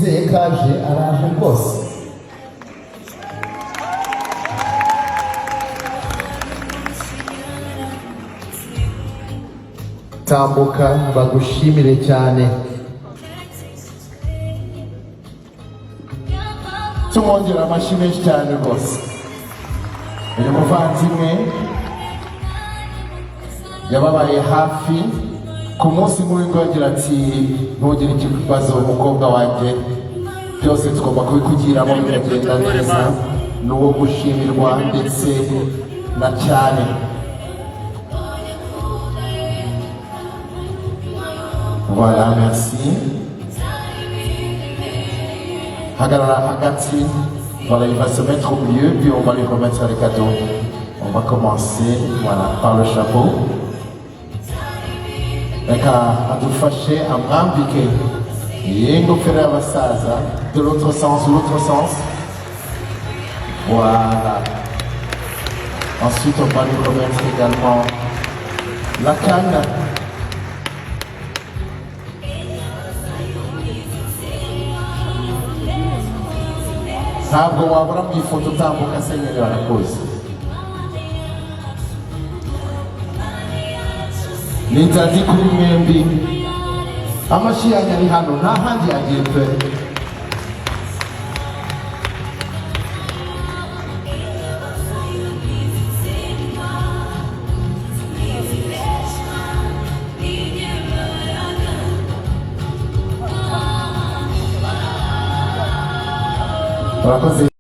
Twizeye ko aje, araje rwose. Tambuka bagushimire cyane. Tumwongera amashyi menshi cyane rwose. Uyu muvandimwe yababaye hafi ku munsi nk'uyu nguyu, agira ati: "Ntugire ikibazo, umukobwa wanjye, byose tugomba kubikugiramo bikagenda neza." Ni uwo gushimirwa ndetse na cyane. Voilà, merci. Hagarara hagati. Voilà, il va se mettre au milieu, puis on va lui remettre les cadeaux. On va commencer, voilà, par le chapeau. Reka adufashe amwambike iyi ngofero y'abasaza. De l'autre sens, l'autre sens. Voilà. Ensuite, on va lui remettre également la canne. Ntabwo wabura mu ifoto utambuka. Senyeri, barakoze. Ni inzadi kuri mwembi. Amashyi yanyu ari hano, nta handi yagiye pe. Murakoze.